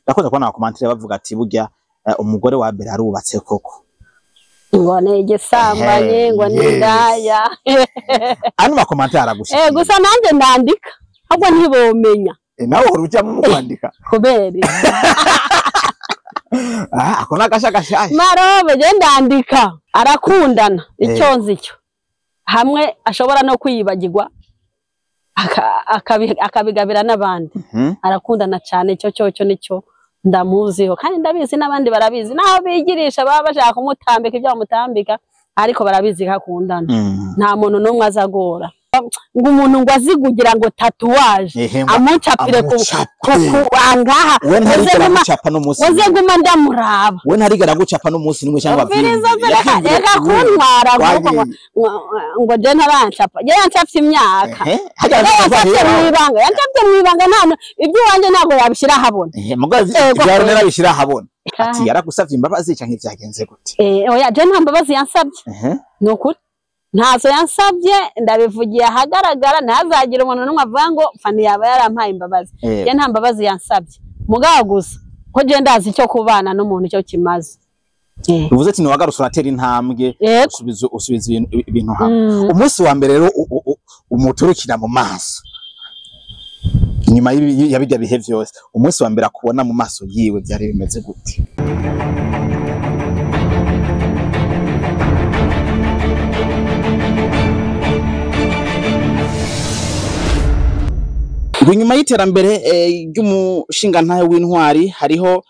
Ndakunze kubona abakomantire bavuga ati burya umugore wa Abel arubatse koko, ngo ni igisambanye, ngo ni indaya. Ano makomantire aragushikiye? Gusa nanjye ndandika ahubwo ntibomenya. Nawe uhora ujyamo mu kwandika? Kubera Ako ni agasha gashasha. Marobe, je ndandika, arakundana, icyo nzi cyo hamwe ashobora no kwiyibagirwa akabigabira n'abandi. Arakundana cyane, icyo cyo nicyo ndamuziho, kandi ndabizi n'abandi barabizi, naho bigirisha baba bashaka kumutambika ibyo bamutambika, ariko barabizi ko akundana. Nta muntu n'umwe azagora ngo umuntu ngo azigugira ngo tatouage amucapire ku angaha. We ntarigera gucapa n'umunsi. Uze guma ndamuraba. We ntarigera gucapa n'umunsi n'umwe cyangwa Reka kuntwara ngo je ntarancapa. Je yancapye imyaka. Yancapye mwibanga, yancapye mwibanga, nta ibyo iwanje ntabwo yabishyira ahabona. Mugabo ibyo narabishyira ahabona. Ati yaragusavye imbabazi canke vyagenze gute? Oya, je nta mbabazi yansabye. Ni ukuri ntazo yansabye, ndabivugiye ahagaragara, ntazagira umuntu n'umwe avuga ngo Fani yaba yarampaye imbabazi. Je nta mbabazi yansabye, mugabo gusa ko je ndazi icyo kubana n'umuntu icyo kimaze. Uvuze ati ntiwagarutse uratera intambwe, usubiza ibintu hamwe. Umunsi wa mbere rero umuturukira mu maso inyuma ya bijya bihe vyose, umunsi wa mbere akubona mu maso yiwe byari bimeze gute? Inyuma y'iterambere ry'umushingantahe w'intwari hariho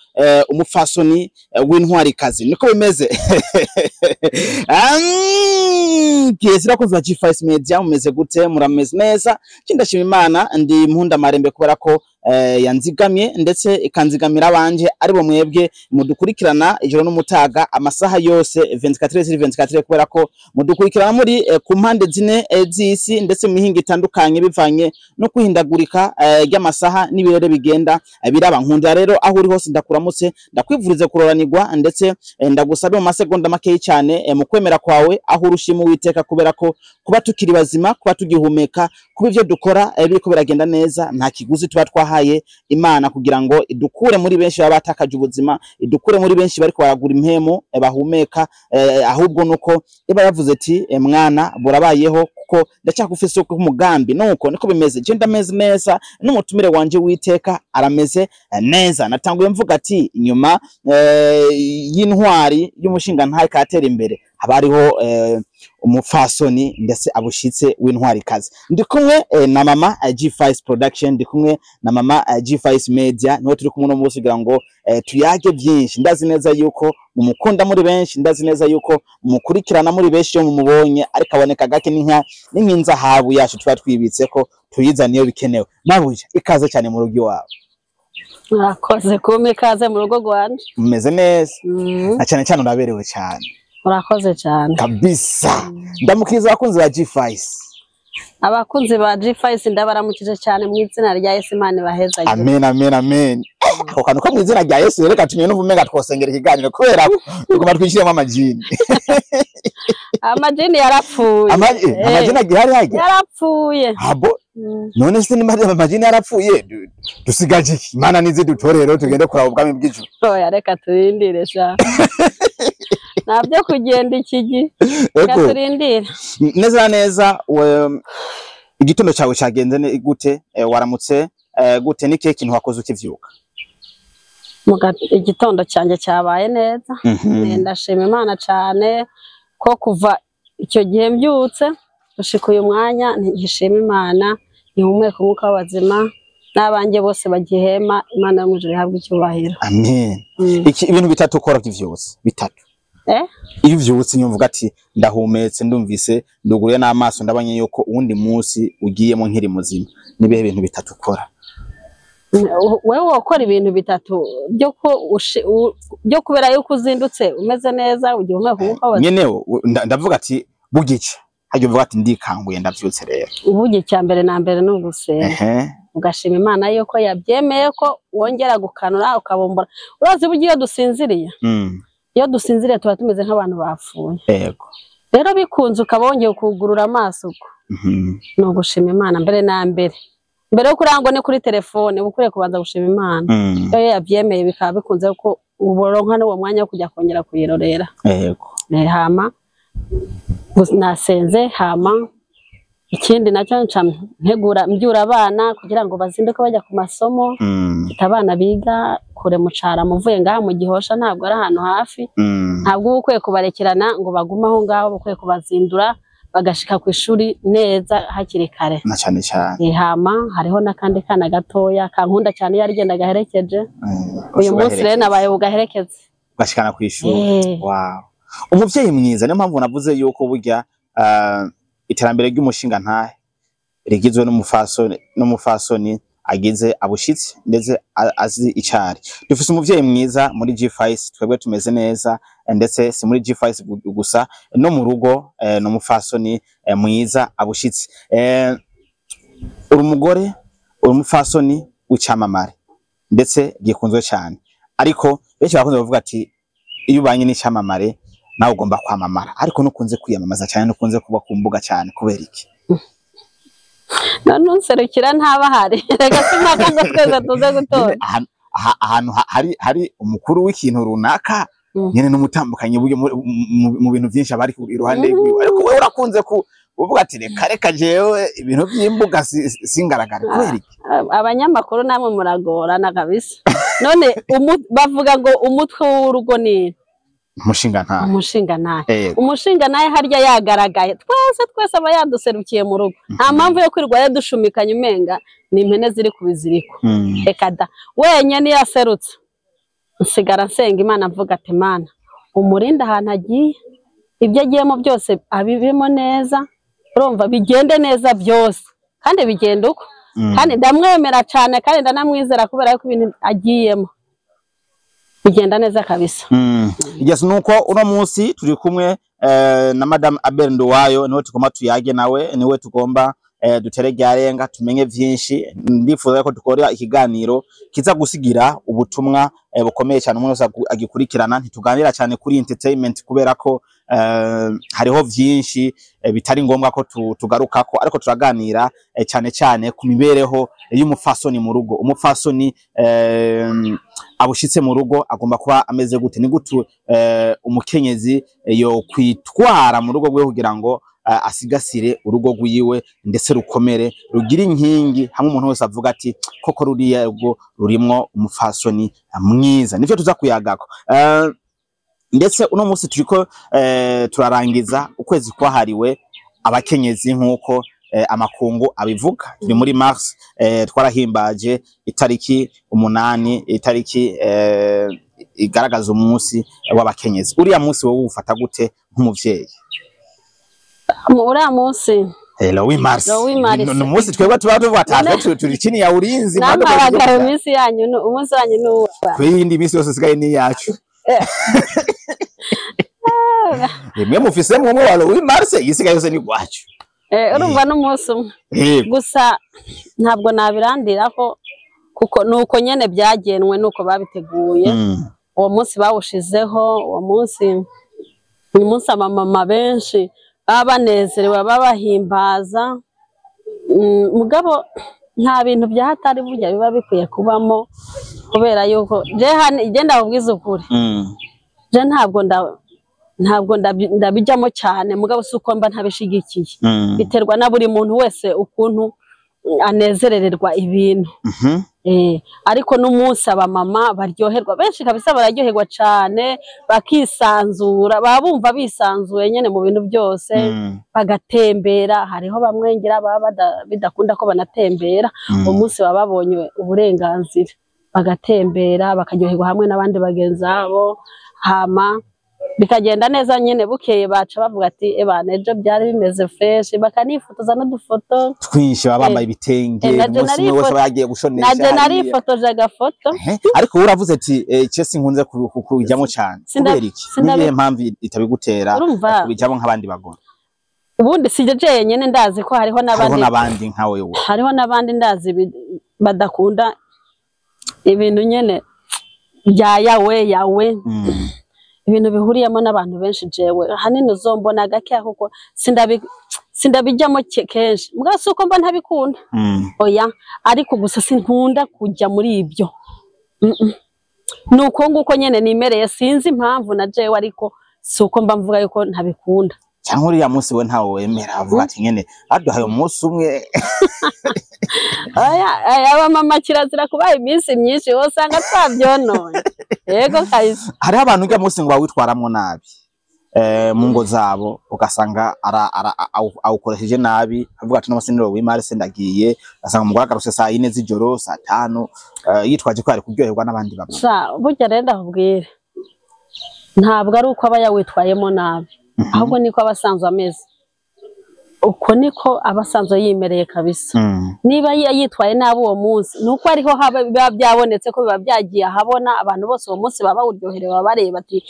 umupfasoni w'intwarikazi, niko bimeze. Kiyesira za G5 Media, mumeze gute? Murameze neza? Ndashima Imana, ndi impunda marembe kubera ko yanzigamye ndetse ikanzigamira abanje aribo mwebwe mudukurikirana ijoro n'umutaga amasaha yose 24/24, kubera ko mudukurikirana muri ku mpande zine z'isi ndetse mu mihingo itandukanye bivanye no kwihindagurika ry'amasaha n'ibirere bigenda biraba. Nkunda rero aho uri hose ndakuramutse, ndakwivurize kuroranirwa, ndetse ndagusabe mu masegonda makeyi cyane mu kwemera kwawe aho urushima Uwiteka, kubera ko kuba tukiri bazima, kuba tugihumeka, kuba ivyo dukora biriko biragenda neza, nta kiguzi tuba twahaye Imana kugira ngo idukure muri benshi baba batakaje ubuzima, idukure muri benshi bariko baragura impemo bahumeka, ahubwo nuko iba yavuze ati mwana burabayeho kuko ndacyakufise ku mugambi. Nuko niko bimeze, je ndameze neza n'umutumire wanje witeka arameze neza. Natanguye mvuga ati inyuma y'intwari y'umushinga ntaye katera imbere haba hariho umupfasoni ndetse abushitse w'intwarikazi. Ndi kumwe na mama G5 Production, ndi kumwe na mama G5 Media, niho turi kumwe no munsi kugira ngo tuyage byinshi. Ndazi neza yuko mumukunda muri benshi, ndazi neza yuko mukurikirana muri benshi iyo mumubonye, ariko aboneka gake n'inka n'inzahabu yacu tuba twibitse ko tuyizana iyo bikenewe. Mabuja, ikaze cyane mu rugo iwawe. Murakoze kumpa ikaze mu rugo rwanje. Mumeze neza? Na cyane cyane uraberewe cyane. Murakoze cyane. Kabisa. Ndamukiriza abakunzi ba G5. Abakunzi ba G5 ndabaramukije cyane mu izina rya Yesu, Imana ibahezagire. Amen, amen, amen. Ako kantu ko mu izina rya Yesu reka tumye numva umenga twosengera ikiganiro, kubera ko tugomba twinjiremo amajini. Amajini yarapfuye. Amajini agihari hajya? Yarapfuye. Abo none se nimba amajini yarapfuye, dusigaje iki? Imana nize dutore rero tugende kuraba ubwami bw'ijuru. Oya, reka turindire sha, ntabyo kugenda iki gihe, reka turindire. Neza na neza, igitondo cyawe cyagenze gute? Waramutse gute? Ni kihe kintu wakoze ukivyuka? Igitondo cyanjye cyabaye neza. Ndashima Imana cyane ko kuva icyo gihe mbyutse gushika uyu mwanya ntigishima Imana, ihumeka umwuka w'abazima n'abanjye bose bagihema. Imana yo mu ijuru ihabwe icyubahiro. Amen. Iki ibintu bitatu ukora ukivyutse, bitatu. Iyo uvyutse nyumva ati ndahumetse, ndumvise nduguruye n'amaso, ndabonye yuko uwundi munsi ugiyemo nkiri muzima, nibihe bintu bitatu ukora? Wewe wokora ibintu bitatu byo kubera yuko uzindutse umeze neza, ugihumeka umwuka w'abazima? Nyene ndavuga ati bugice hajya uvuga ati ndikanguye, ndavyutse rero. Ubugi icya mbere na mbere ni ugusenga, ugashima Imana yuko yabyemeye ko wongera gukanura ukabumbura. Urazi burya iyo dusinziriye, iyo dusinziriye tuba tumeze nk'abantu bapfuye. Rero bikunze ukaba wongeye kugurura amaso uko, ni ugushima Imana mbere na mbere. Mbere yo kurangwa ni kuri telefone, uba ukwiye kubanza gushima Imana. Iyo yavyemeye bikaba bikunze ko uboronka n'uwo mwanya wo kujya kongera kuyirorera. Yego. Hama nasenze, hama ikindi nacyo nca ntegura mbyura abana kugira ngo bazinduke bajya ku masomo. Mfite abana biga kure mu Carama, uvuye ngaha mu Gihosha ntabwo ari ahantu hafi. Ntabwo uba ukwiye kubarekerana ngo bagume aho ngaho, uba ukwiye kubazindura bagashika ku ishuri neza hakiri kare. Na cane cane. Hama hariho n'akandi kana gatoya kankunda cyane iyo arigenda gaherekeje. Uyu munsi rero nabaye bugaherekeze. Ugashikana ku ishuri. Wow. Umuvyeyi mwiza, niyo mpamvu navuze yuko burya iterambere ry'umushinga ntahe rigizwe n'umufasoni agize abushitsi ndetse azi icari. Dufise umuvyeyi mwiza muri G5, twebwe tumeze neza, ndetse si muri G5 gusa, no mu rugo n'umufasoni mwiza abushitsi. Uri umugore, uri umufasoni w'icamamare ndetse gikunzwe cyane, ariko benshi bakunze kuvuga ati iyo ubanye n'icamamare nawe ugomba kwamamara, ariko nukunze kwiyamamaza cyane, nukunze kuba ku mbuga cyane, kubera iki? None unserukira ntaba ahari, reka simpaka ngo twese tuze gutora. Ahantu hari umukuru w'ikintu runaka nyene n'umutambukanye buryo mu bintu byinshi abari iruhande rwiwe, ariko wewe urakunze kuvuga ati reka reka jewe ibintu by'imbuga singaragare, kubera iki? Abanyamakuru namwe muragorana kabisa. None bavuga ngo umutwe w'urugo ni umushinga ntahe. Umushinga ntahe. Umushinga ntahe harya yagaragaye twese twese aba yaduserukiye mu rugo. Nta mpamvu yo kwirwa yadushumikanye umenga ni impene ziri ku biziriko. Reka da, wenyene iyo aserutse nsigara nsenga Imana mvuga ati Mana umurinde ahantu agiye, ibyo agiyemo byose abibemo neza, urumva bigende neza byose, kandi bigenda uko. Kandi ndamwemera cyane kandi ndanamwizera kubera ko ibintu agiyemo bigenda neza kabisa. Yes, nuko uno munsi turi kumwe na Madame Abel Nduwayo, niwe tugomba tuyage nawe, niwe tugomba dutere ryarenga tumenye vyinshi. Ndifuza ko dukora ikiganiro kiza gusigira ubutumwa bukomeye cyane umuntu wese agikurikirana. Ntituganira cyane kuri entertainment kubera ko hariho vyinshi bitari ngombwa ko tugarukako, ariko turaganira cyane cyane ku mibereho y'umufasoni mu rugo. Umufasoni abushitse mu rugo agomba kuba ameze gute? Ni gute umukenyezi yo kwitwara mu rugo rwe kugira ngo asigasire urugo rwiwe ndetse rukomere rugire inkingi, hamwe umuntu wese avuga ati koko ruriya rugo rurimwo umufasoni mwiza. Nivyo tuza kuyagako. Ndetse uno munsi turiko turarangiza ukwezi kwahariwe abakenyezi nkuko amakungu abivuga. Turi muri Mars, twarahimbaje itariki 8, itariki igaragaza umunsi w'abakenyezi. Uriya munsi wowe ufata gute nk'umuvyeyi? Uriya munsi Hello, we Mars. Ni umunsi twebwe tuba tuvuga ati turi chini ya ulinzi. Namabagara iminsi yanyu, umunsi wanyu ni uwa. Kwiyindi minsi yose isigaye ni iyacu. Rimwe mufise mwe wa Louis Mars, isigaye yose ni gwacu. Urumva n'umunsi umwe. Gusa ntabwo nabirandira ko kuko nuko nyene byagenwe nuko babiteguye. Uwo munsi bawushizeho, uwo munsi ni umunsi abamama benshi baba banezerewe, babahimbaza. Mugabo nta bintu bya hatari burya biba bikwiye kubamo, kubera yuko je hano igenda ubwiza ukuri. Je ntabwo ndabijyamo cyane, mugabo si uko mba ntabishigikiye. Biterwa na buri muntu wese ukuntu anezerererwa ibintu. Ariko n'umunsi abamama baryoherwa benshi kabisa, bararyoherwa cyane, bakisanzura, babumva bisanzuye nyene mu bintu byose, bagatembera. Hariho bamwengera baba bidakunda ko banatembera, umunsi baba babonye uburenganzira bagatembera, bakaryoherwa hamwe n'abandi bagenzi babo, hama bikagenda neza nyene. Bukeye baca bavuga ati ebana ejo byari bimeze fresh, bakanifotoza n'udufoto twinshi, baba bambaye ibitenge, umunsi wose bagiye gushonesha. Naje narifotoje agafoto. Ariko uravuze ati cese nkunze kubijyamo cyane, kubera iki? Niye mpamvu itabigutera kubijyamo nk'abandi bagore? Ubundi sije jenyene, ndazi ko hariho n'abandi nka wewe, hariho n'abandi ndazi badakunda ibintu nyene bya yawe yawe. Ibintu bihuriyemo n'abantu benshi jewe hanini uzombona gake, kuko Sindabijyamo kenshi mbwa, si uko mba ntabikunda, oya, ariko gusa sinkunda kujya muri ibyo. Ni uko nguko nyene nimereye, sinzi impamvu na jewe, ariko si uko mba mvuga yuko ntabikunda. Cyangwa uriya munsi we ntawe wemera, avuga ati nyene baduhaye umunsi umwe. Oya, aya abamama kirazira kubaha iminsi myinshi, wosanga twavyononye. Yego kahise. Hariho abantu urya munsi ngo bawitwaramwo nabi mu ngo zabo, ugasanga awukoresheje nabi, avuga ati: "No munsi niro w'imari se ndagiye." Ugasanga umugore agarutse saa 4 z'ijoro, saa 5, yitwaje ko ari kuryoherwa n'abandi bamama. Sha, burya rero ndakubwira, ntabwo ari uko aba yawitwayemo nabi, ahubwo niko aba asanzwe ameze, uko niko aba asanzwe yimereye kabisa. Niba yitwaye nabi uwo munsi, ni uko ariho haba biba byabonetse ko biba byagiye ahabona. Abantu bose uwo munsi baba bawuryoherewe, baba bareba ati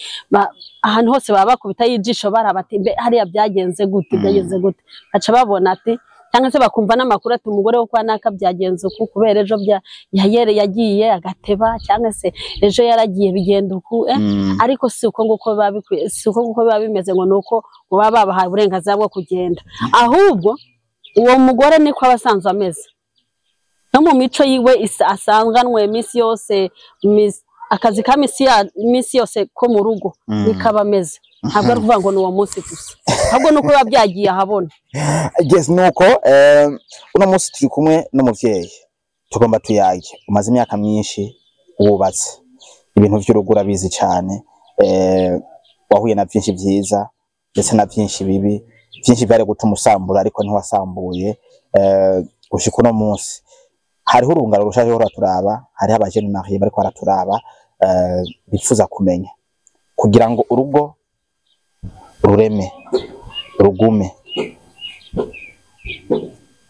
ahantu hose baba bakubita y'ijisho, baraba ati: "Mbe hariya byagenze gute? Byagenze gute?" Baca babona ati, cyangwa se bakumva n'amakuru ati: "Umugore wo kwa naka byagenze uku kubera ejo bya yayere yagiye agateba, cyangwa se ejo yaragiye bigenda uku." Ariko si uko nguko biba bikwiye, si uko nguko biba bimeze ngo ni uko ngo baba babahaye uburenganzira bwo kugenda. Ahubwo uwo mugore niko aba asanzwe ameze no mu mico yiwe asanganwe iminsi yose, akazi ka misi yose ko mu rugo, niko aba ameze. Ntabwo ari ukuvuga ngo ni uwo munsi gusa, ahubwo ni uko biba byagiye ahabona. Yes, nuko uno munsi turi kumwe n'umuvyeyi, tugomba tuyage. Umaze imyaka myinshi wubatse, ibintu vy'urugo urabizi cane, wahuye na vyinshi vyiza ndetse na vyinshi bibi, vyinshi vyari gutuma usambura ariko ntiwasambuye. Gushika uno munsi hariho urungano rushaje ruraturaba, hariho aba jeunes mariés bariko baraturaba, bifuza kumenya kugira ngo urugo rureme rugume,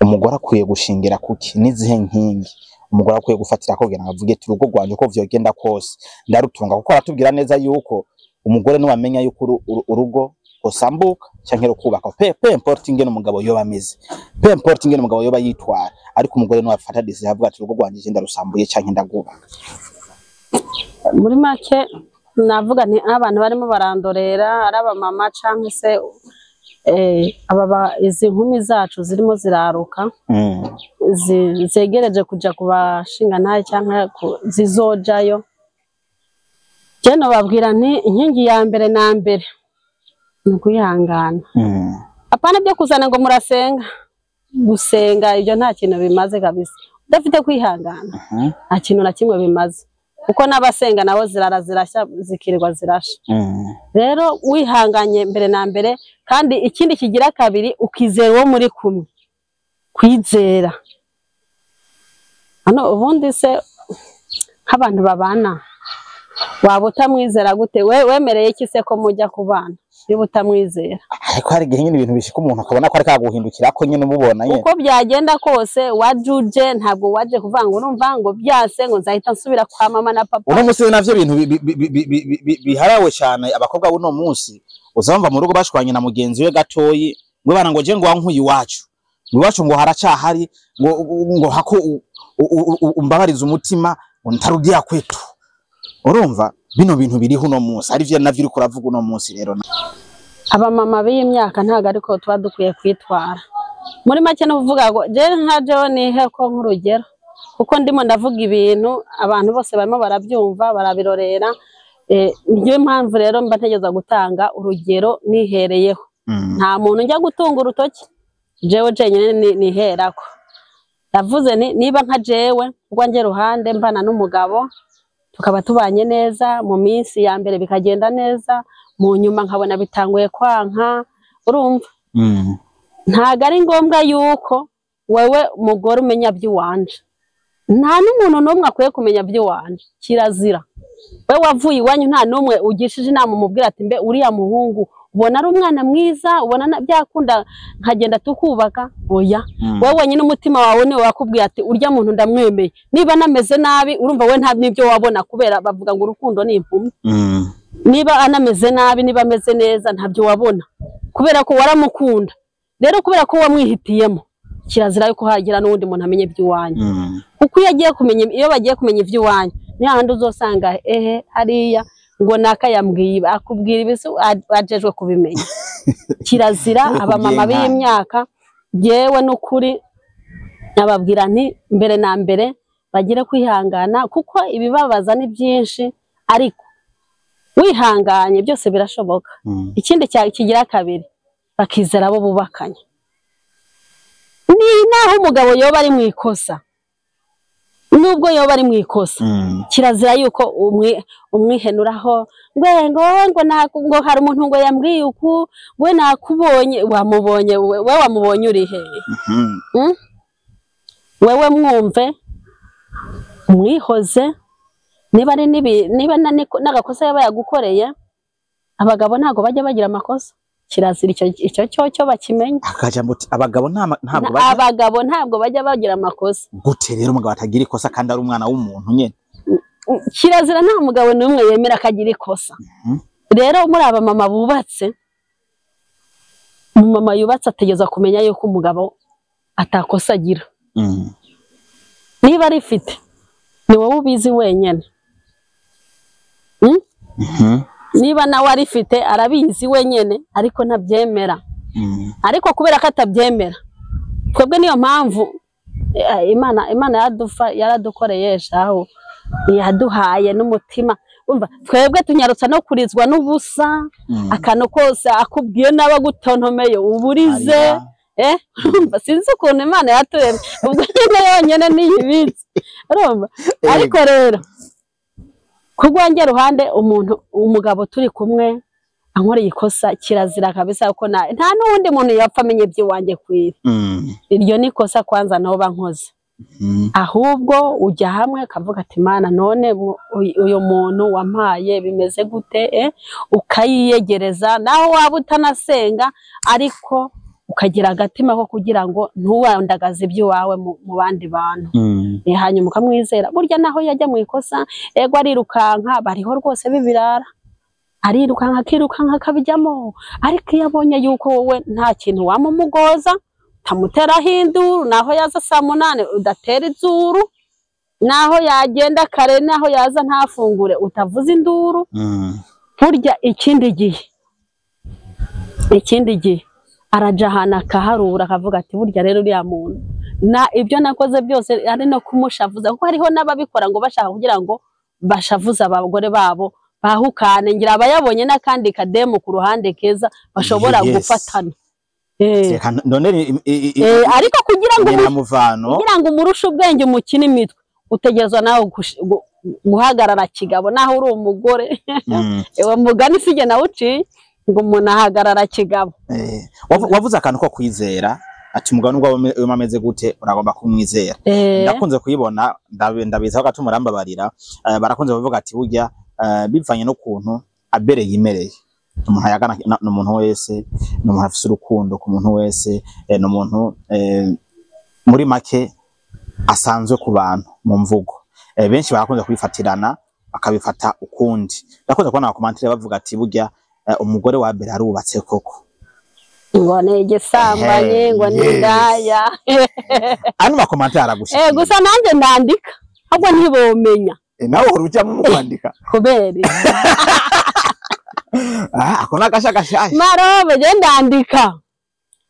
umugore akwiye gushingira kuki? N'izihe nkingi umugore akwiye gufatira kugira ngo avuge ati: "Urugo rwanje uko vyogenda kose ndarutunga"? Kuko aratubwira neza yuko umugore niwamenya yuko urugo rusambuka canke rukubaka, peu importe ingene umugabo yoba ameze, peu importe ingene umugabo yoba yitwara, ariko umugore niwe afata décision avuga ati: "Urugo rwanje je ndarusambuye canke ndagubaka." Muri make navuga nti abantu barimo barandorera, ari abamama canke se izi nkumi zacu zirimo ziraruka, zegereje kuja ku bashingantahe canke zizojayo, je nobabwira nti inkingi ya mbere na mbere ni ukwihangana. Apana byo kuzana ngo murasenga, gusenga ibyo nta kintu bimaze kabisa udafite kwihangana. Nta kintu na kimwe bimaze, kuko n'abasenga nabo zirara zirashya, zikirirwa zirasha. Rero wihanganye mbere na mbere, kandi ikindi kigira kabiri, ukizera uwo muri kumwe. Kwizera hano, ubundi se nk'abantu babana waba utamwizera gute? We wemereye iki se ko mujya kubana niba utamwizera? Ariko hari igihe nyine ibintu bishika umuntu akabona ko ariko aguhindukira, ko nyine umubona nyine. Uko byagenda kose wajuje, ntabwo waje kuvuga ngo urumva ngo byase ngo nzahita nsubira kwa mama na papa. Uno munsi navyo bintu biharawe cyane, abakobwa buno munsi uzamva mu rugo bashwanye na mugenzi we gatoyi, ngo bana ngo je ngo wankuye iwacu, ngo iwacu ngo haracahari, ngo hako umbabariza umutima, ngo ntarudia kwetu. Urumva bino bintu biriho uno munsi, ari vyo navyo uriko uravuga uno munsi rero. Abamama b'iyi myaka ntabwo ariko tuba dukwiye kwitwara. Muri make ni ukuvuga ngo jewe nka jewe nihe ko nk'urugero, kuko ndimo ndavuga ibintu abantu bose barimo barabyumva, barabirorera, niyo mpamvu rero mba ntegereza gutanga urugero nihereyeho. Nta muntu njya gutunga urutoki, jewe jenyine niherako. Ndavuze nti niba nka jewe urwanjye ruhande mbana n'umugabo, tukaba tubanye neza mu minsi ya mbere bikagenda neza, mu nyuma nkabona bitanguye kwanka, urumva, ntago ari ngombwa yuko wewe mugore umenya by'iwanje. Nta n'umuntu n'umwe akwiye kumenya by'iwanje, kirazira. We wavuye iwanyu, nta n'umwe ugishije inama umubwira ati: "Mbe uriya muhungu ubona ari umwana mwiza, ubona byakunda nkagenda tukubaka?" Oya. Wowe wenyine umutima wawe niwe wakubwiye ati: "Urya muntu ndamwemeye niba nameze nabi." Urumva we nta n'ibyo wabona, kubera bavuga ngo urukundo ni impumyi. Niba anameze nabi, niba ameze neza, ntabyo wabona kubera ko waramukunda. Rero kubera ko wamwihitiyemo, kirazira yuko hagira n'uwundi muntu amenya iby'iwanyu. Kuko iyo agiye kumenya, iyo bagiye kumenya iby'iwanyu, ni hahandi uzosanga ehe hariya ngo naka yambwiye, akubwira ibisi ajejwe kubimenya. Kirazira abamama b'iyi myaka, yewe n'ukuri nababwira nti mbere na mbere bagire kwihangana, kuko ibibabaza ni byinshi, ariko wihanganye byose birashoboka. Ikindi kigira kabiri, bakizera abo bubakanye. Ni naho umugabo yoba ari mu ikosa, nubwo yoba ari mu ikosa, kirazira yuko umwihenuraho ngo hari umuntu ngo yambwiye uku, we nakubonye, wamubonye we wamubonye uri he? Wewe mwumve, umwihoze, niba ari niba n'agakosa yaba yagukoreye. Abagabo ntago bajya bagira amakosa, kirazira icyo cyo bakimenya. Akajambo abagabo ntabwo bajya, abagabo ntabwo bajya bagira amakosa. Gute rero umugabo atagira ikosa kandi ari umwana w'umuntu nyene? Kirazira nta mugabo n'umwe yemera akagira ikosa. Rero muri aba mama bubatse, umumama yubatse ategeza kumenya yuko umugabo atakosa agira. Niba arifite ni wowe ubizi wenyene. Niba nawe arifite arabizi wenyene, ariko ntabyemera. Ariko kubera ko atabyemera, twebwe niyo mpamvu Imana yaradukoreye shaho, yaduhaye n'umutima. Umva twebwe tunyarutsa no kurizwa n'ubusa, akantu kose akubwiye n'abagutontomeye uburize. Urumva sinzi ukuntu Imana yaturemye, ubwo nyene yonyene niyibitse. Urumva ariko rero kugwanjye ruhande, umuntu umugabo turi kumwe ankoreye ikosa, kirazira kabisa ko nta n'undi muntu yapfa amenye iby'iwanjye kwiri. Iryo ni ikosa kwanza noba nkoze. Ahubwo ujya hamwe akavuga ati Mana none uyu muntu wampaye bimeze gute? Ukayiyegereza, naho waba utanasenga, ariko ukagira agatima ko kugira ngo ntuwandagaze iby'iwawe mu bandi bantu. Hanyuma ukamwizera. Burya naho yajya mu ikosa, ego arirukanka, bariho rwose bibirara, arirukanka akirukanka akabijyamo, ariko iyo abonye yuko wowe nta kintu wamumugoza, utamuteraho induru, naho yaza saa 8 udatera izuru, naho yagenda kare, naho yaza ntafungure utavuza induru. Burya ikindi gihe araja ahantu akaharura akavuga ati burya rero uriya muntu na ibyo nakoze byose ari no kumushavuza, kuko hariho n'ababikora ngo bashaka kugira ngo bashavuze abagore babo bahukane, ngira abayabonye n'akandi kademu ku ruhande keza bashobora gufatana. Ariko kugira ngo umurushe ubwenge umukine imitwe, utegerezwa nawe guhagarara kigabo, naho uri umugore. Ewe mugani sije nawe uciye ngo umuntu ahagarara kigabo. Wavuze akantu ko kwizera, ati umugabo nubwo ameze gute uragomba kumwizera. Ndakunze kuyibona, ndabizaho gato murambabarira, barakunze bavuga ati burya bivanye n'ukuntu Abere yimereye, umuntu ayagana n'umuntu wese, n'umuntu afise urukundo ku muntu wese, n'umuntu muri make asanzwe ku bantu mu mvugo. Benshi barakunze kubifatirana bakabifata ukundi. Ndakunze kubona abakomantire bavuga ati burya umugore wa Abere arubatse koko, ngo negesambanye, ngo nindaya. Ano makomantire aragushikira. Gusa nanje ndandika ahubwo ntibomenya. Nawe uhora ujya mu kwandika kubera ako nagashagashasha marobe je ndandika,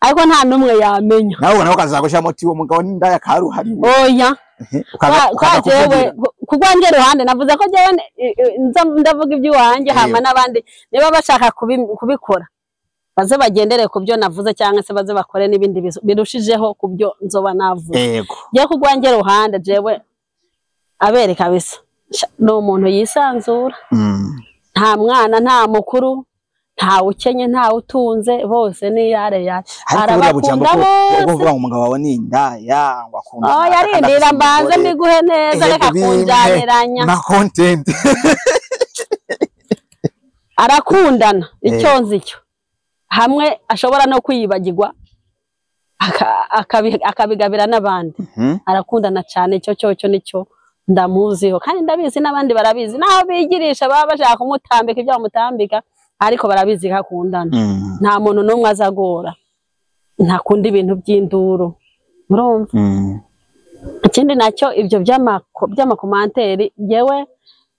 ariko nta numwe yamenya. Nawe ubona ukazagusha muti uwo mugabo n'indaya karuhariwe. Oya, jewe kugwanje ruhande navuze ko jewe ndavuga iby'iwanjye, hama n'abandi niba bashaka kubikora baze bagendere ku byo navuze, cyangwa se baze bakore n'ibindi birushijeho ku byo nzoba navuze. Yego, je kugwanje ruhande jewe Abere kabisa ni umuntu yisanzura, nta mwana nta mukuru, nta ukenye nta utunze, bose ni yare yare. Arabakunda bose. Uvuga ngo umugabo wawe ni indaya ngo akunda. Oh yarindira mbanze mbiguhe neza, reka kunjaniranya. Na content. Arakundana icyo nzi cyo. Hamwe ashobora no kwiyibagirwa akabigabira n'abandi. Arakundana cyane icyo cyo nicyo ndamuziho, kandi ndabizi n'abandi barabizi, naho bigirisha baba bashaka kumutambika ibyo bamutambika, ariko barabizi ko akundana. Nta muntu n'umwe azagora, ntakunda ibintu by'induru, murumva. Ikindi nacyo ibyo by'amakomanteri, yewe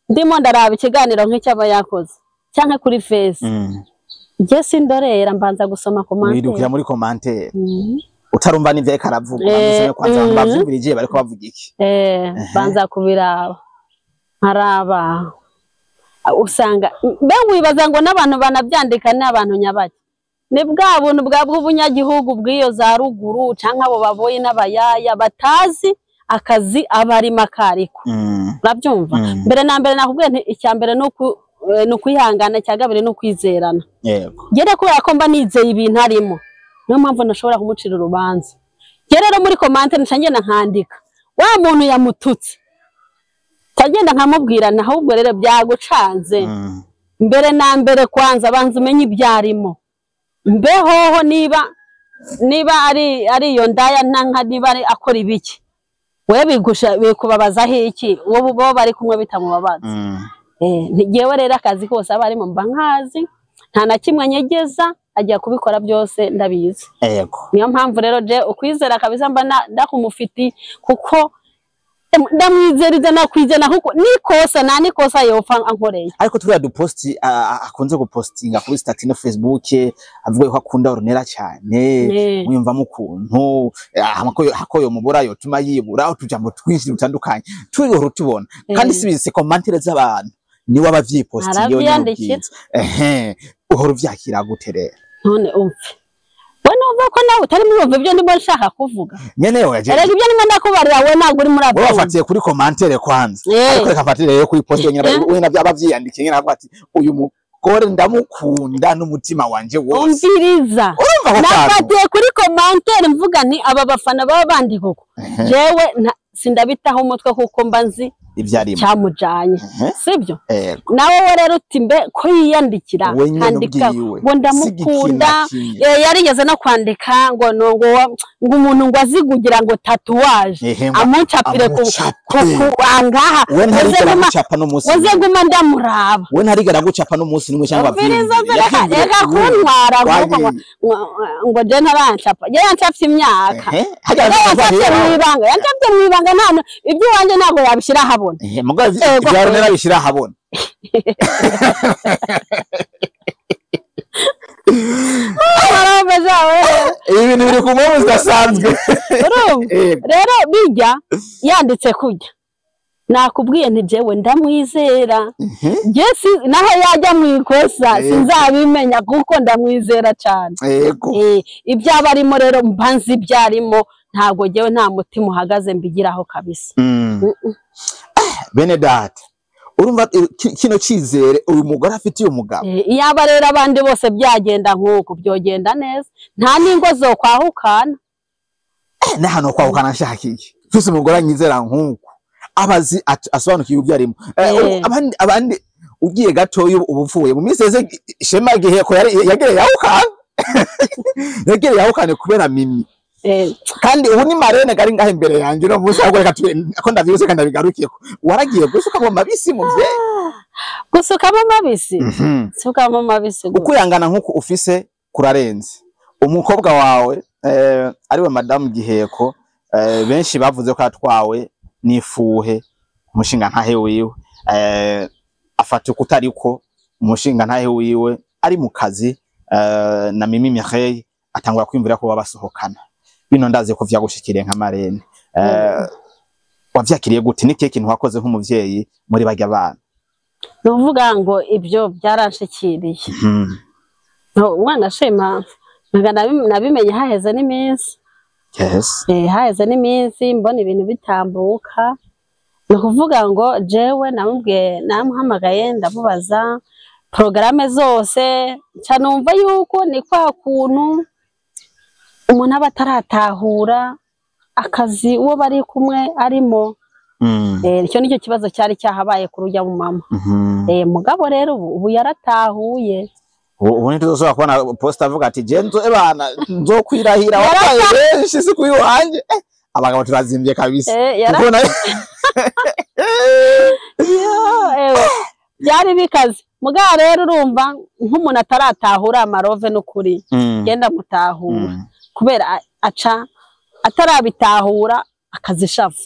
ndimo ndaraba ikiganiro nk'icyaba yakoze cyangwa kuri face, Je sindorera, mbanza gusoma Wirukira commentaire. muri commentaire utarumva n'ivyo ariko aravuga, bameze kwanza abantu bavyumvirije bariko bavuga iki. Banza kubiraba, nkaraba, usanga mbe wibaza ngo n'abantu banavyandika ni abantu nyabaki, ni bwa buntu bwa bw'ubunyagihugu bw'iyo za ruguru, canke abo baboyi n'abayaya batazi akazi abarimo akariko. Urabyumva? Mbere na mbere nakubwiye nti icya mbere ni ukwihangana, icya kabiri ni ukwizerana. Njye kubera ko mba nizeye ibintu arimo, niyo mpamvu ntashobora kumucira urubanza. Njye rero muri commentaire nca ngenda nkandika wa muntu yamututse, nca ngenda nkamubwira nti ahubwo rero byagucanze. Mbere na mbere kwanza banza umenye ibyo arimo, mbehoho niba ari iyo ndaya ntanka, niba ari akora ibiki, we bigusha bikubabazaho iki, wowe bo bari kumwe bitamubabaza. Njyewe rero akazi kose aba arimo mba nkazi, nta na kimwe anyegeza, ajya kubikora byose ndabizi. Niyo mpamvu rero je ukwizera kabisa mba ndakumufiti, kuko ndamwizeriza nakwizera, kuko nikosa nta nikosa yopfa ankoreye. Ariko turiya duposti akunze gupostinga kuri status no Facebook avuga ko akunda Ornella cyane, mwiyumvamo ukuntu hako yomubura yotuma yibura, utujambo twinshi dutandukanye turiho tubona, kandi si commentaire z'abantu, niwe aba avyipostinga iyo nyene. Aravyiyandikira. Ubwiza ehe uhora uvyakira gute rero? None umve, we numva ko nawe utari muri ibyo ndimo nshaka kuvuga. Nyene oya. Erega ibyo ndimo ndakubarira we ntabwo uri muri Wowe abyumva. wafatiye kuri commentaire kwanza, ariko reka mfatire rero kuri post nyene, we navyo aba avyiyandikiye nyene, avuga ati uyu mugore ndamukunda n'umutima wanje wose. Umviriza. Urumva ako kantu? Nafatiye kuri commentaire mvuga nti aba bafana baba bandika uko, jewe sindabitaho umutwe kuko mba nzi Ivyo arimo. cyamujanye. Sibyo? Yego. Nawe we rero uti mbe ko yiyandikira We nyene kandika ubwiwe. ngo ndamukunda. Si ikintu na kimwe. Yarigeze no kwandika ngo no ngo umuntu ngo azi kugira ngo tatouage Ehe, ngo amucapire ku amucape. ku angaha. We ntarigera Uze gucapa n'umunsi uze n'umwe. nguma ndamuraba. We ntarigera gucapa n'umunsi n'umwe cyangwa Umviriza. avyiyumvire. Reka Yavyiyumvire reka ubu. kuntwara ngo Wagiye. ngo je ntarancapa, je yancapye imyaka. Ehe, harya Rero yavyiyumvire yancapye wawe. mw'ibanga, yancapye mw'ibanga, nta iby'iwanjye ntabwo yabishyira ahabona. Ehe, mugabo Ego. ibya Ornella bishyira ahabona. Arumva jawe. Ibi bintu biri ku mpamvu zidasanzwe. Urumva? Yego. Rero bijya yanditse kujya, nakubwiye nti jewe ndamwizera. Je naho yajya mu ikosa sinzabimenya kuko ndamwizera cyane. Ibyo aba arimo rero mba nzi ibyo arimo, ntabwo jewe nta mutima uhagaze mbigiraho kabisa. Bene data, urumva kino cizere uyu mugore afitiye umugabo. Iyaba rero abandi bose byagenda nk'uko byogenda neza, nta n'ingo zokwahukana. N'ahantu ho kwahukana nshaka iki, mfise umugore anyizera nk'uko abazi asobanukiwe ibyo arimo. Abandi ugiye gatoya uba upfuye mu minsi yeze. Shema Giheko yagereye yahukana, yagereye yahukane kubera Mimi. Kandi ubu ni marene gari ngaho imbere yanjye no munsi, ahubwo reka ko ndavyibutse kandi ndabigarukiyeko, waragiye gusuka mu mabisi muvyeyi. Gusukamo mabisi, sukamo mabisi gute? Ukwihangana nk'uku ufise kurarenze. Umukobwa wawe ariwe madamu Giheko, benshi bavuze ko yatwawe n'ifuhe, umushinga ntahe wiwe afata uko utariko, umushinga ntahe wiwe ari mu kazi na Mimi Mireille, atangura kwiyumvira ko baba basohokana. Bino ndazi ko vyagushikiriye nka marene, wavyakiriye gute? Ni kihe kintu wakoze nk'umuvyeyi muri barya bana? Ni ukuvuga ngo ibyo byaranshikiriye. No, umwana ashima ntabwo nabimenye haheze n'iminsi. Haheze n'iminsi mbona ibintu bitambuka. Ni ukuvuga ngo jewe namubwiye, namuhamagaye ndamubaza porogaramu zose, nca numva yuko ni kwa kuntu umuntu aba ataratahura akazi uwo bari kumwe arimo. Icyo nicyo kibazo cyari cyahabaye kuri ujya mu mama. Mugabo rero ubu yaratahuye. Ubu ntituzosubira kubona post avuga ati je nzo ebana nzokwirahira wabaye benshi si kuri wanje. Abagabo turazimbye kabisa. Kuko Yo, ewe, byari bikaze. Mugabo rero urumva nk'umuntu ataratahura amarove n'ukuri, genda mutahura kubera aca atarabitahura akazishavu.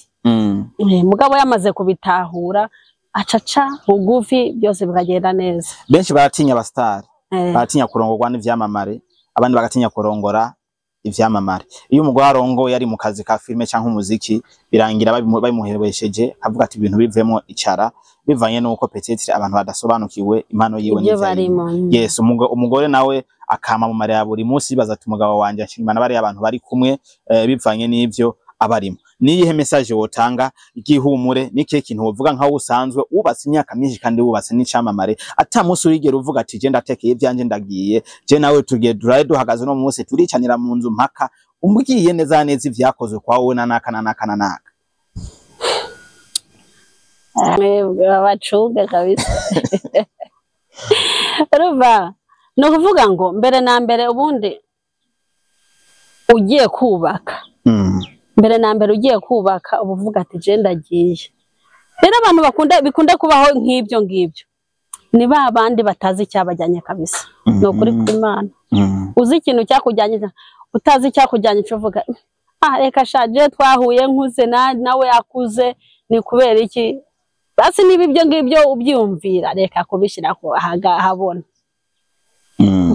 Mugabo yamaze kubitahura acaca bugufi, byose bikagenda neza. Benshi baratinya abasitari. Baratinya kurongorwa n'ivyamamare, abandi bagatinya kurongora ivyamamare. Iyo umugore arongoye ari mu kazi ka filime canke umuziki, birangira babimuheresheje, akavuga ati ibintu bivemo icara, bivanye n'uko peut-être abantu badasobanukiwe impano yiwe ibyo n'ivyo arimo. barimo. Yes, umugore nawe akama mu marira buri munsi yibaza ati umugabo wanje ashimana bariya abantu bari kumwe, bivanye n'ivyo abarimo. Niyihe message wotanga igihumure? Nikihe kintu wovuga nkaho usanzwe wubatse imyaka myinshi kandi wubatse n'icamamare, ata munsi urigera uvuga ati je ndatekeye ivyanje ndagiye, je nawe tugiye duraye duhagaze no munsi turicanira mu nzu mpaka umbwiye neza neza ivyakozwe kwa wowe na naka na naka na naka? Mwebwe babacunge kabisa. Urumva, ni ukuvuga ngo mbere na mbere ubundi ugiye kubaka, mbere na mbere ugiye kubaka uba uvuga ati je ndagiye. Rero abantu bakunda bikunda kubaho nk'ibyo ngibyo ni ba bandi batazi icyabajyanye kabisa, ni ukuri kw'Imana. Uzi ikintu cyakujyanye, utazi icyakujyanye uca uvuga ah reka sha, je twahuye nkuze nawe akuze, ni kubera iki? Basi niba ibyo ngibyo ubyumvira, reka kubishyira ahabona.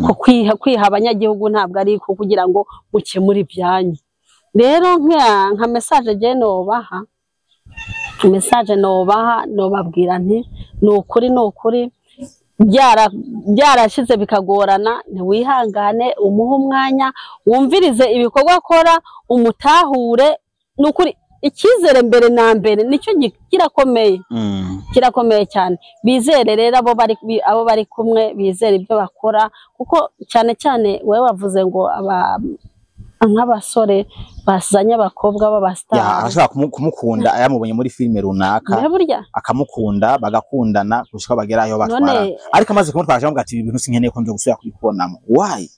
Ko kwiha abanyagihugu ntabwo ari ko kugira ngo mukemure ibyanyu. Rero nka message je nobaha, message nobaha, nobabwira nti ni ukuri, ni ukuri, byarashize bikagorana, ntiwihangane, umuhe umwanya, wumvirize ibikorwa akora, umutahure. Ni ukuri, icyizere mbere na mbere nicyo kirakomeye, kirakomeye cyane. Bizere rero abo bari kumwe, bizere ibyo bakora, kuko cyane cyane wowe wavuze ngo nk'abasore bazanye abakobwa Ya, b'abasitari. Arashobora kumukunda yamubonye muri filime runaka, Mbe burya akamukunda, bagakundana gushika bagera aho batwara, None ariko amaze kumutwara akamubwira ati ibi bintu sinkeneye ko nzo gusubira kubikubonamo. Why?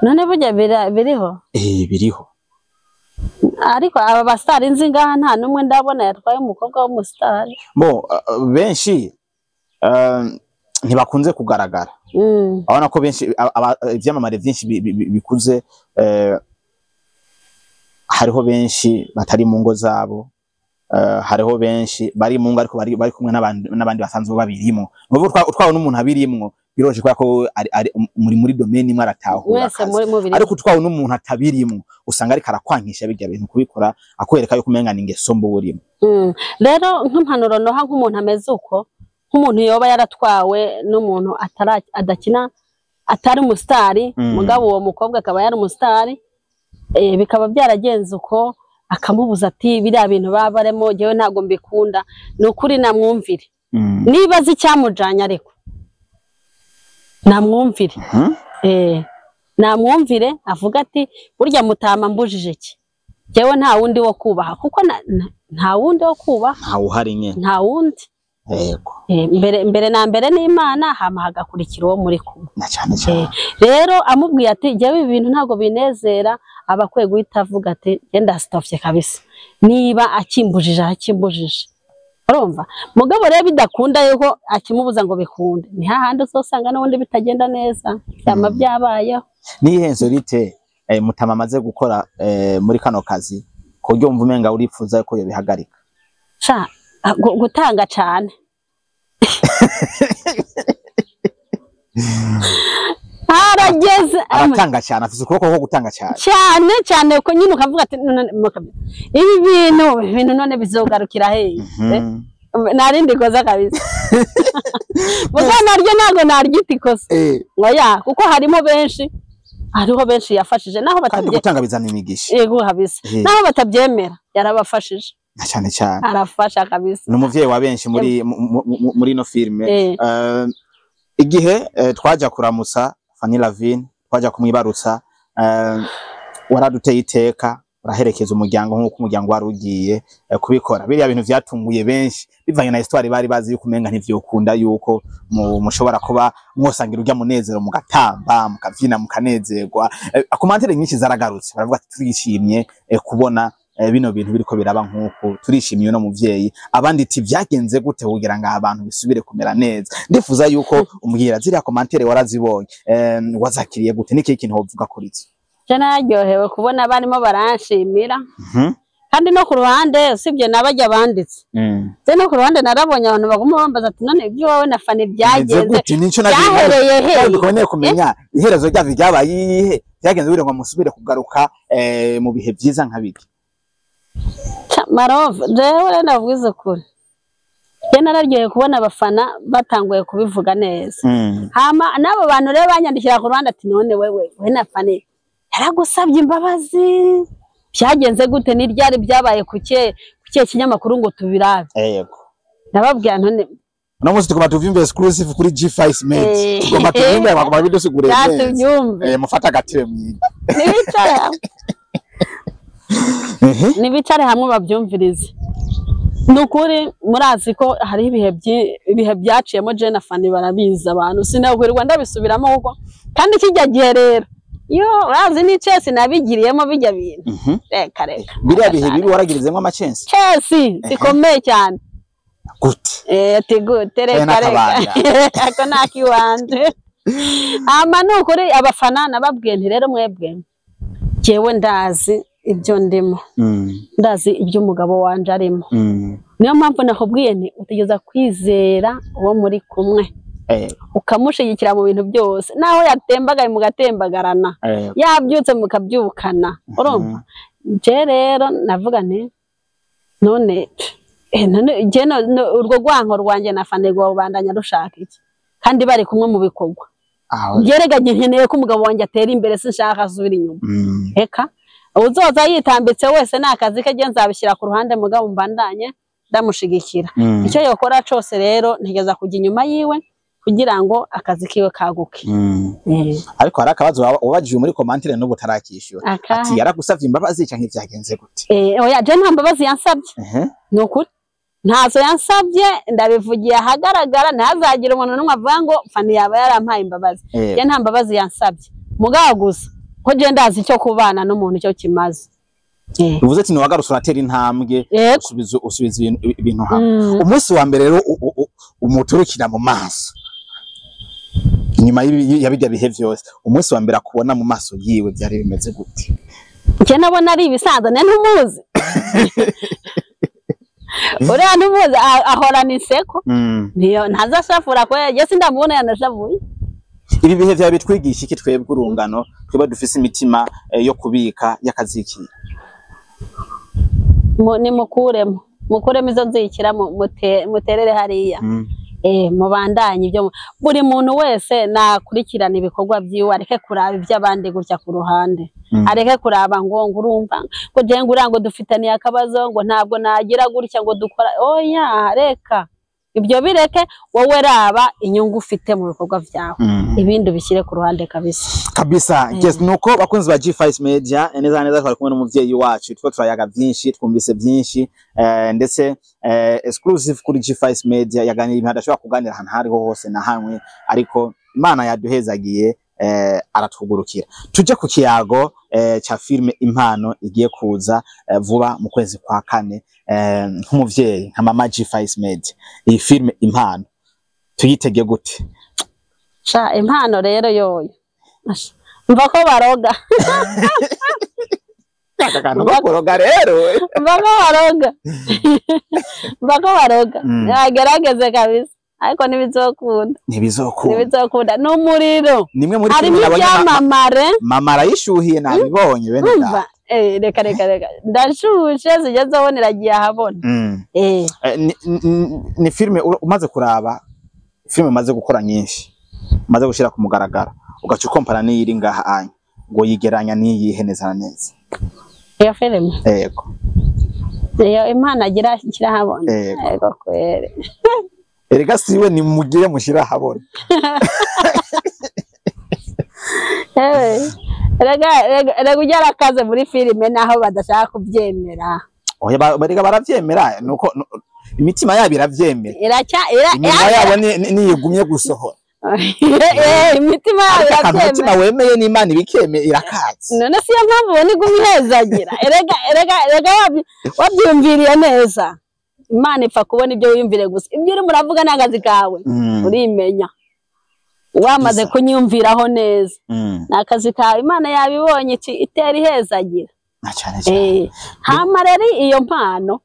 None burya biriho? Eh, biriho. Ariko aba basitari nzi ngaha nta n'umwe ndabona yatwaye umukobwa w'umusitari. Bo benshi ntibakunze kugaragara. Urabona ko benshi ivyamamare vyinshi bikuze, hariho benshi batari mu ngo zabo, hariho benshi bari mu ngo ariko bari kumwe n'abandi basanzwe babirimwo. Nukuvuga utwawe n'umuntu abirimwo biroroshe kubera ko ari muri domaine imwe, aratahura Mwese akazi. muri mubiri. Ariko utwawe n'umuntu atabirimwo usanga ariko arakwankisha bijya bintu kubikora, akwereka yuko umenga ni ingeso mbi urimo. Rero nk'impanuro noha nk'umuntu ameze uko, nk'umuntu yoba yaratwawe n'umuntu adakina, atari umusitari, mugabo uwo mukobwa akaba yari umusitari, bikaba byaragenze uko, akamubuza ati biriya bintu baba barimo jewe ntabwo mbikunda, ni ukuri namwumvire. Niba azi icyamujanye ariko namwumvire. Namwumvire avuga ati burya mutama mbujije iki, jewe nta wundi wo kubaha, kuko nta wundi wo kubaha. Ntawe uhari nyene. Nta wundi. Yego. Mbere na mbere ni Imana, hama hagakurikira uwo muri kumwe. Na cyane cyane. Rero amubwiye ati jewe ibi bintu ntabwo binezera, aba akwiye guhita avuga ati genda stofye kabisa, niba akimbujije akimbujije, urumva? Mugabo rero bidakunda yuko akimubuza ngo bikunde, ni hahandi uzosanga n'ubundi bitagenda neza, byama byabayeho. Niyihe insolite Mutama amaze gukora muri kano kazi ku buryo wumva umenga uripfuza ko yobihagarika? Sha, gutanga cane. Harageze Aratanga cyane, afise ukuboko ko gutanga cyane. Cyane cyane, ko nyine ukavuga ati none ibi bintu none bizogarukira hehe? Narindi koza kabisa, muga naryo ntabwo naryita ikosa. Oya, kuko harimo benshi, hariho benshi yafashije naho Kandi batabye gutanga bizana imigisha. Yego kabisa. Naho batabyemera yarabafashije. Na cyane cyane. Arafasha kabisa. Ni umuvyeyi wa benshi muri ino filime. Igihe twaja kuramutsa Fanny Lavine, twaja kumwibarutsa, waraduteye iteka, uraherekeza umuryango nk'uko umuryango wari ugiye kubikora. Biriya bintu vyatunguye benshi bivanye na histoire bari bazi yuko umenga ntivyokunda yuko mushobora kuba mwosangira urya munezero, mugatamba, mukavyina, mukanezerwa. Commentaire nyinshi zaragarutse, baravuga ati turishimye kubona bino bintu biriko biraba nk'uku, turishimiye uno muvyeyi. Abandi ati vyagenze gute kugira ngo abantu bisubire kumera neza? Ndifuza yuko umbwira ziriya commentaire warazibonye, wazakiriye gute? Niki kintu wovuga kuri izo? Je naryohewe kubona barimo baranshimira. Kandi no ku ruhande usibye nabajya banditse, je no ku ruhande narabonye abantu baguma bambaza ati none ibyo wowe na Fanny byagenze byahereye he? Dukeneye kumenya iherezo ryavyo ryabaye iyihe, byagenze bire ngo musubire kugaruka mu bihe byiza nka biki. Marove, jewe rero ndabwiza ukuri, je nararyohewe kubona abafana batanguye kubivuga neza. Hama n'abo bantu rero banyandikira ku ruhande ati none wewe we na Fanny yaragusabye imbabazi, byagenze gute, ni ryari byabaye kuke kinyamakuru ngo tubirabe? Yego, ndababwira none no munsi tugomba tuvyumve exclusive kuri G5 Media, tugomba tuvyumve bagomba bidusigure neza, tuvyumve. Mufata agatebe mwiga nibicare hamwe babyumvirize. Nukuri murazi ko hari ibihe byaciyemo je na Fanny barabizi abantu, sinabwirwa ndabisubiramo kuko kandi kijya gihe rero yo urazi ni Chelsea nabigiriyemo bijya bintu. Reka reka biriya bihe bibi waragirizemo amachensi Chelsea zikomeye cyane gute? Ati gute, reka reka ako nakiwanje. Ama nukuri abafana nababwiye nti rero mwebwe jewe ndazi ibyo ndimo, ndazi ibyo umugabo wanje arimo. Niyo mpamvu nakubwiye nti utegeza kwizera uwo muri kumwe, ukamushigikira mu bintu byose, naho yatembagaye mugatembagarana, yabyutse mukabyukana, urumva. Je rero navuga nti none je urwo rwanko rwanje na Fanny rwobandanya rushaka iki kandi bari kumwe mu bikorwa. Jerega nkeneye ko umugabo wanje atera imbere, sinshaka asubira inyuma. Eka uzoza yitambitse wese nakazi ke nzabishyira ku ruhande, mugabo mbandanye ndamushigikira. Icyo yokora cose rero ntegeza kujya inyuma yiwe kugira ngo akazi kiwe kaguke. Ariko hari akabazo wabajije muri commentaire n'ubu tarakishyura, ati yaragusavye imbabazi canke vyagenze gute? Oya, je nta mbabazi yansabye. Nukuri ntazo yansabye, ndabivugiye ahagaragara, ntazagira umuntu n'umwe avuga ngo Fanny yaba yarampaye imbabazi. Je nta mbabazi yansabye, mugabo gusa ko je ndazi icyo kubana n'umuntu icyo kimaze. Uvuze ati niwagarutse uratera intambwe, usubiza ibintu hamwe. Umunsi wa mbere rero umuturukira mu maso inyuma ya bijya bihe vyose, umunsi wa mbere akubona mu maso yiwe byari bimeze gute? Nje nabona ari ibisanzwe, ne ntumuzi. Uriya ntumuzi ahorana inseko, niyo ntazashafura ko je sindamubona yanashavuye. Ibi bihe vya bitwigisha iki twebwe urungano, twebwe dufise imitima yo kubika yakazikira? Ni mukuremo izo nzikira, muterere hariya. Mubandanye ibyo buri muntu wese nakurikirana ibikorwa byiwe, areke kuraba iby'abandi gutya ku ruhande, areke kuraba ngo ngurumva ngo je ngurango dufitaniye akabazo ngo ntabwo nagira gutya ngo dukora. Oya, reka ibyo bireke, wowe raba inyungu ufite mu bikorwa byawe, ibindi ubishyire ku ruhande kabisa kabisa. Yes, nuko bakunzi ba G5 Media, neza neza twari kumwe n'umuvyeyi wacu, two turayaga byinshi, twumvise byinshi, ndetse exclusive kuri G5 Media yaganira ibintu adashobora kuganira ahantu hariho hose na hamwe, ariko Imana yaduhezagiye aratugurukira. Tuje ku kiyago cha filme Impano igiye kuza vuba mu kwezi kwa kane. Nk'umuvyeyi nka mama G5 Media, iyi filme Impano tuyitege gute? Sha Impano rero yoyo mva ko baroga. Baroga rero mva ko baroga, mva ko baroga. Yagerageze kabisa, ariko ntibizokunda, ntibizokunda n'umuriro. Nimwe muri harimo ibyamamare, mama arayishuhiye nabibonye bene da. Reka reka reka ndashushe zigeze iragiye ahabona. Ni filme umaze kuraba, filme umaze gukora nyinshi, umaze gushira ku mugaragaro, ugaca ukompara n'iyiri ngaha anya, ngo yigeranya n'iyihe neza na neza? Iyo filme yego, iyo Impano agira kirahabona. Yego kwere. Erega siwe ni mugire mushira habona. Erega ujya arakaze muri filime naho badashaka kubyemera. Oya, barega baravyemera, nuko imitima yabo iravyemera. Iminwa yabo niyigumye gusohora. Imitima yabo iravyemera. Umutima wemeye n'Imana ibikeme irakaze. None si yo mpamvu ubona igumye ihezagira. Erega erega erega wabyumviriye neza. Imana ipfa kubona ibyo wiyumvire gusa. Ibyo uri muravuga n'akazi kawe, urimenya. Wamaze kunyumviraho neza. Nakazi kawe Imana yabibonye itera ihezagira. Na cane cane. Hama rero iyo mpano,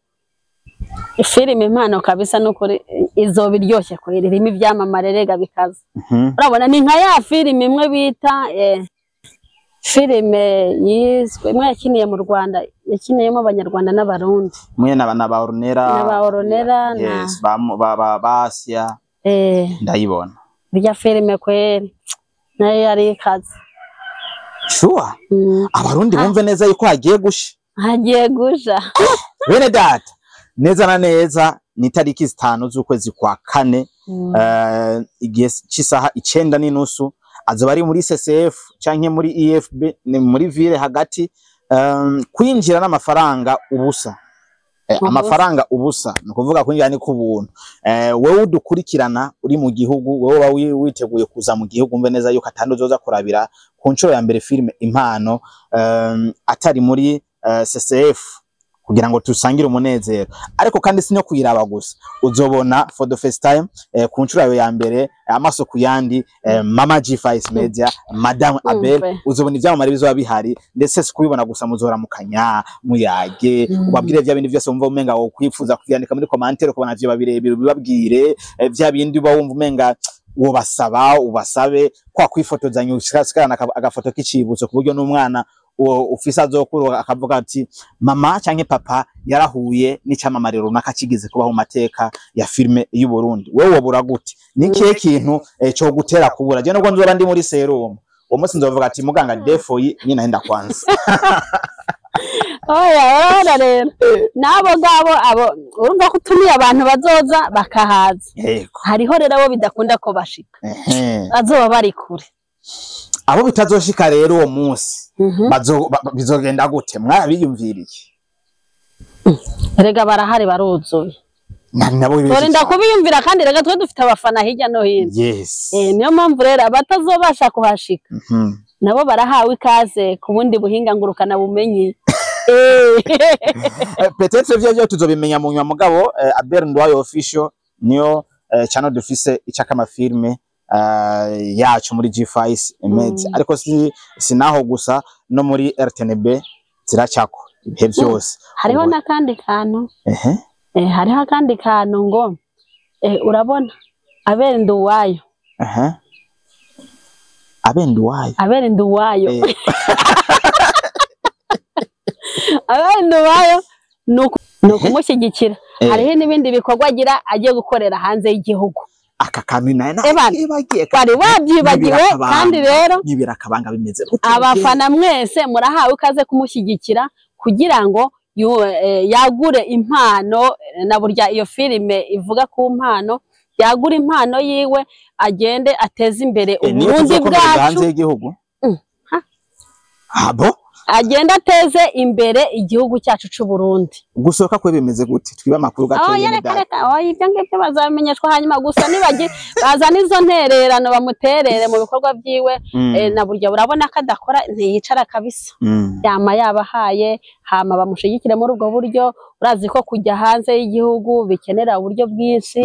filime Impano kabisa, nukuri izoba iryoshye kweri, irimo ivyamamare rega bikaze. Urabona ni nka ya filime imwe bita filime yiswe imwe yakiniye mu Rwanda, yakiniyemo Abanyarwanda n'Abarundi. Mwe na ba Ornera. Na ba Ornera na Yes, ba Asia. Ndayibona. Birya filime kweri nayo yari ikaze. Sure. Abarundi bumve neza yuko hagiye gusha. Hagiye gusha. Bene data, neza na neza ni tariki 5 z'ukwezi kwa kane, igihe c'isaha 9:30, azoba ari muri CCF canke muri IFB, ni muri ville hagati. Kwinjira n'amafaranga ubusa. Ubusa. Amafaranga ubusa, ni ukuvuga kwinjira ni kubuntu. Wewe udukurikirana uri mu gihugu, wewe uba witeguye kuza mu gihugu, umve neza yuko atandi uzoza kurabira ku nshuro ya mbere filime Impano atari muri CCF, kugira ngo tusangire umunezero. Ariko kandi si no kuyiraba gusa, uzobona for the first time, ku nshuro yawe ya mbere, amaso ku yandi, Mama G5 Media, Madame Abel. Umve. Uzobona ivyamamare bizoba bihari, ndetse si kubibona gusa, muzoramukanya, muyage, ubabwire vya bindi vyose wumva umenga wokwifuza kuvyandika muri commentaire, ukabona vyoba birebire ubibabwire, vya bindi uba wumva umenga wobasaba ubasabe, kwa kwifotozanya usigarana agafoto k'icibutso, ku buryo n'umwana uwo ufise azokura akavuga ati mama canke papa yarahuye n'icamamare runaka kigeze kubaho mu mateka ya filime y'u Burundi. Wewe wobura gute? Ni kihe kintu co gutera kubura? Je nubwo nzoba ndi muri serumu uwo munsi, nzovuga ati muganga defoyi nyine naenda kwanza. Oya, urabona rero n'abo ngabo abo urumva ko utumiye abantu bazoza bakahaza. Hariho rero abo bidakunda ko bashika, bazoba bari kure. Abo bitazoshika rero uwo munsi, bizogenda gute? Mwarabiyumviriye? Erega barahari, baruzuye. Nabo benshi Turinda cane. kubiyumvira kandi rega twe dufite abafana hirya no hino. Niyo mpamvu rero abatazobasha kuhashika nabo barahawe ikaze ku bundi buhinga ngurukana bumenyi. Peut-être vyo tuzobimenya mu nyuma, mugabo Abel Ndwayo Official niyo channel dufise icaka amafilme yacu muri G5 Media. Ariko si sinaho gusa, no muri RTNB ziracako ibihe byose. Hariho n'akandi kantu. Ehe. Hariho akandi kantu ngo urabona Abel Nduwayo. Ehe, Abel Ndwayo. Abel Nduwayo. Abel Nduwayo ni ukumushyigikira. Hariho n'ibindi bikorwa agira agiye gukorera hanze y'igihugu. Aka kantu naye Ebana, nakibagiye. wari wabyibagiwe kandi rero nibira akabanga bimeze gute? Abafana mwese murahawe ikaze kumushyigikira kugira ngo yagure impano, na burya iyo filime ivuga ku mpano, yagure impano yiwe, agende ateze imbere Niyo Uburundi tuzokomereza bwacu. Hanze y'igihugu. Ha. Abo Agende ateze imbere igihugu cyacu c'u Burundi. Gusohoka kwe bimeze gute? Twiba amakuru gato. Oh, nyene reka data. Reka, oh, ibyo ngibyo bazamenyeshwa hanyuma. Gusa nibagi bazana izo ntererano bamuterere mu bikorwa byiwe. Na burya urabona ko adakora, ntiyicara kabisa. Yama yabahaye, hama bamushigikire muri ubwo buryo. Urazi ko kujya hanze y'igihugu bikenera uburyo bwinshi.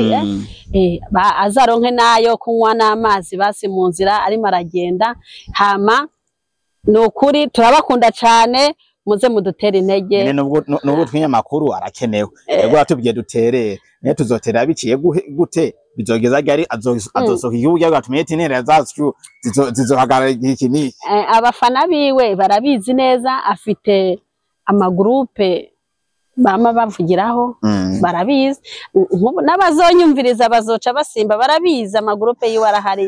Azaronke nayo kunywa n'amazi basi mu nzira arimo aragenda. Hama ni ukuri turabakunda cane, muze mudutere intege. Nyene nubwo twinyamakuru arakenewe, yego atubwiye duterere, niyo tuzotera biciye gute? Bizogeza ryari? Azosohoka igihugu cyangwa tumenye ati intera zacu zizohagarara igihe iki n'iki? Abafana biwe barabizi neza, afite amagurupe bama bavugiraho. Barabizi. Nk'ubu n'abazonyumviriza bazoca basimba, barabizi, amagurupe yiwe arahari,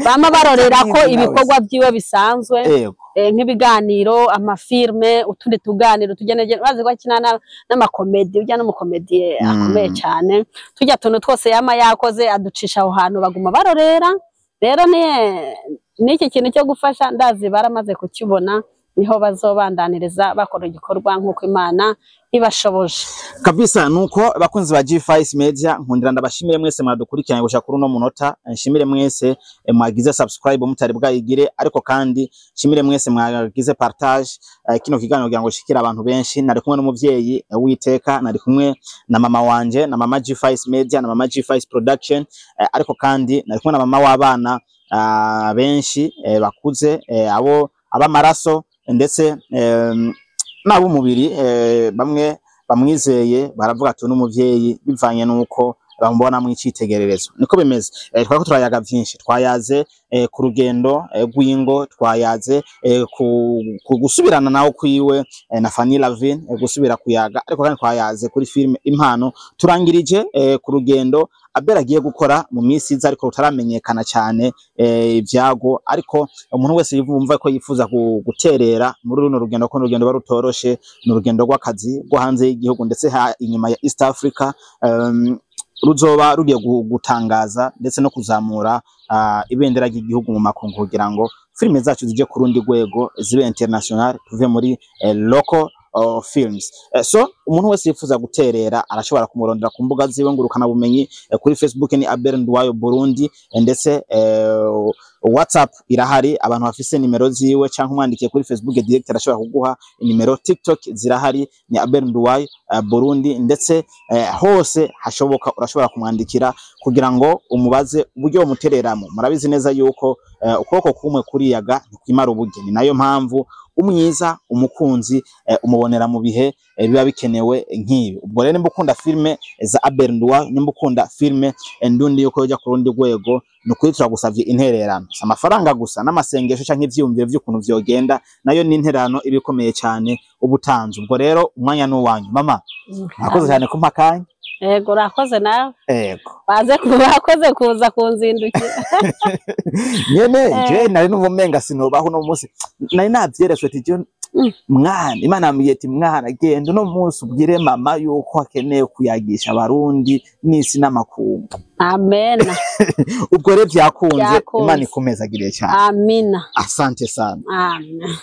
bama barorera ko ibikorwa byiwe bisanzwe, nk'ibiganiro, amafilme, utundi tuganiro tugenda, bazi ko akina n'amakomedi, ujya n'umukomediye akomeye cyane. Tujya tuntu twose yama yakoze aducisha aho hantu, baguma barorera. Rero ni n'iki kintu cyo gufasha, ndazi baramaze kukibona, niho bazobandaniriza bakora igikorwa nk'uko Imana ibashoboje. Kabisa. Nuko bakunzi ba G5 Media, nkundira ndabashimire mwese mwadukurikiranye gushika kuri uno munota. Nshimire mwese mwagize subscribe mutari bwayigire, ariko kandi nshimire mwese mwagize partage kino kiganiro kugira ngo shikire abantu benshi. Nari kumwe n'umuvyeyi witeka, nari kumwe na mama wanje, na mama G5 Media, na mama G5 Production, ariko kandi nari kumwe na mama w'abana benshi bakuze, abo abamaraso ndetse N'ab'umubiri bamwe bamwizeye baravuga ati n'umuvyeyi, bivanye nuko bamubonamwo icitegererezo. Niko bimeze. Twariko turayaga vyinshi, twayaze ku rugendo rw'ingo, twayaze ku gusubirana nawe kwiwe na Fanny Lavine, gusubira kuyaga, ariko kandi twayaze kuri filime Impano. Turangirije ku rugendo Abel agiye gukora mu minsi iza, ariko rutaramenyekana cyane ibyago, ariko umuntu wese yumva ko yifuza guterera muri runo rugendo, ko urugendo ruba rutoroshe, ni urugendo rw'akazi rwo hanze y'igihugu ndetse inyuma ya East Africa, ruzoba rugiye gutangaza ndetse no kuzamura ibendera ry'igihugu mu makungu, kugira ngo filime zacu zije ku rundi rwego, zibe international, tuve muri local films. So umuntu wese yifuza guterera arashobora kumurondera ku mbuga ziwe ngurukana bumenyi. Kuri Facebook ni Abel Nduwayo Burundi, ndetse WhatsApp irahari, abantu bafise nimero ziwe, cyangwa umwandikiye kuri Facebook direct arashobora kuguha nimero. TikTok zirahari, ni Abel Nduwayo Burundi, ndetse hose hashoboka urashobora kumwandikira kugira ngo umubaze uburyo umutereramo. Murabizi neza yuko ukuboko kumwe kuriyaga ntikwimara ubugeni, nayo mpamvu umwiza umukunzi umubonera mu bihe biba bikenewe nk'ibi. Ubwo rero nimba ukunda filme za Abel Nduwayo, nimba ukunda filme ndundi yuko yoja ku rundi rwego, ni ukuri turagusavye intererano. Si amafaranga gusa, n'amasengesho canke ivyiyumviro vy'ukuntu vyogenda, nayo ni intererano iba ikomeye cyane ubutanzi. Ubwo rero umwanya ni uwanyu, mama. Mwakoze cyane kumpa akanya. Yego, urakoze nawe. Ego. Waze urakoze kuza kunzindukira. Nyene je nari numva umenga sinobaho uno munsi, nari navyeretswe ati je mwana, Imana yambwiye ati mwana, genda uno munsi ubwire mama yuko akeneye kuyagisha Abarundi n'isi n'amakungu. Amen. Ubwo rero vyakunze. Vyakunze. Imana ikomezagiriye cyane. Amina. Asante sana. Amen.